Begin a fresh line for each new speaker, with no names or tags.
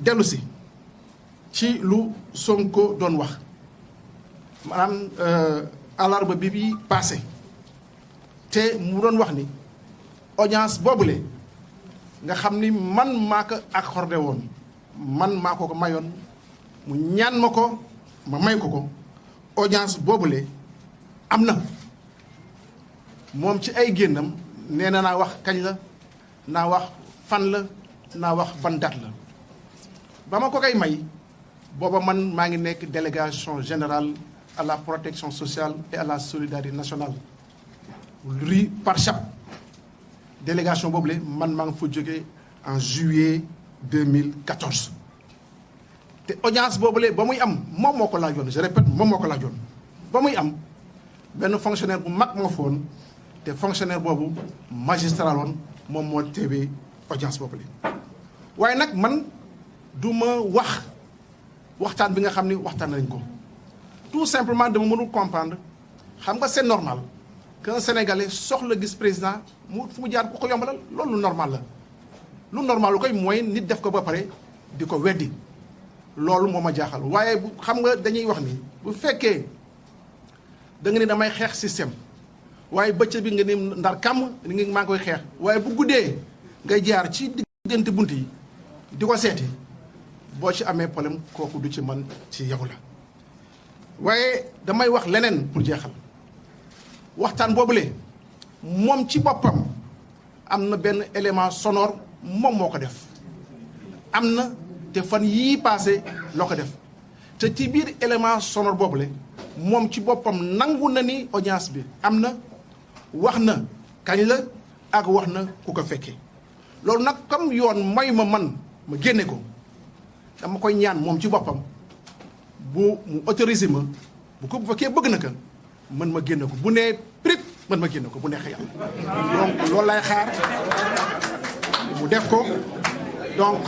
dellu si ci lu Sonko doon wax maanaam alarba bi passé te mu doon wax ni audience boobule nga xam ni man maa ko accordé woon man maa ko mayoon mu ñaan ma ko ma may ko audience boobule am na moom ci ay génnam nee na naa wax kañ la naa wax fan la naa wax ban date la ba ma ko koy may booba man maa ngi nekk délégation générale à la protection sociale et à la solidarité nationale RUI PARCHAP délégation boobule man maa ngi fa jógee en juillet 2014 te audience boobule ba muy am moom moo ko laajoon je répète moom moo ko laajoon ba muy am benn fonctionnaire bu mag moo foon te fonctionnaire boobu magistrat woon moom moo teewee audience boobule waaye nag man du ma waxtaan bi nga xam ni waxtaan nañ ko tout simplement dama mënul comprendre xam nga c'est normal qu'un Sénégalais soxla gis président mu fu mu jaar ku ko yombalal loolu lu normal la lu normal lu koy mooy nit def ko ba pare di ko weddi loolu moo ma jaaxal waaye bu xam nga dañuy wax ni bu fekkee da nga ni damay xeex système waaye bëccëg bi nga ni ndar kàmm ni ngi maa ngi koy xeex waaye bu guddee ngay jaar ci diggante bunt yi di ko seeti boo ci amee problème kooku du ci man ci yow la waaye damay wax leneen pour jeexal waxtaan boobule moom ci boppam am na benn élément sonore moom moo ko def am na te fan yii passé loo ko def te ci biir élément sonore boobule moom ci boppam nangu na ni audience bi am na wax na kañ la ak wax na ku ko fekkee loolu nag comme yoon may ma man ma génne ko dama koy ñaan moom ci boppam bu mu autorisé ma bu ko bu fekkee bëgg na ko mën ma génne ko bu nee prip mën ma génne ko bu neexee yàlla donc loolu lay xaar mu def ko donc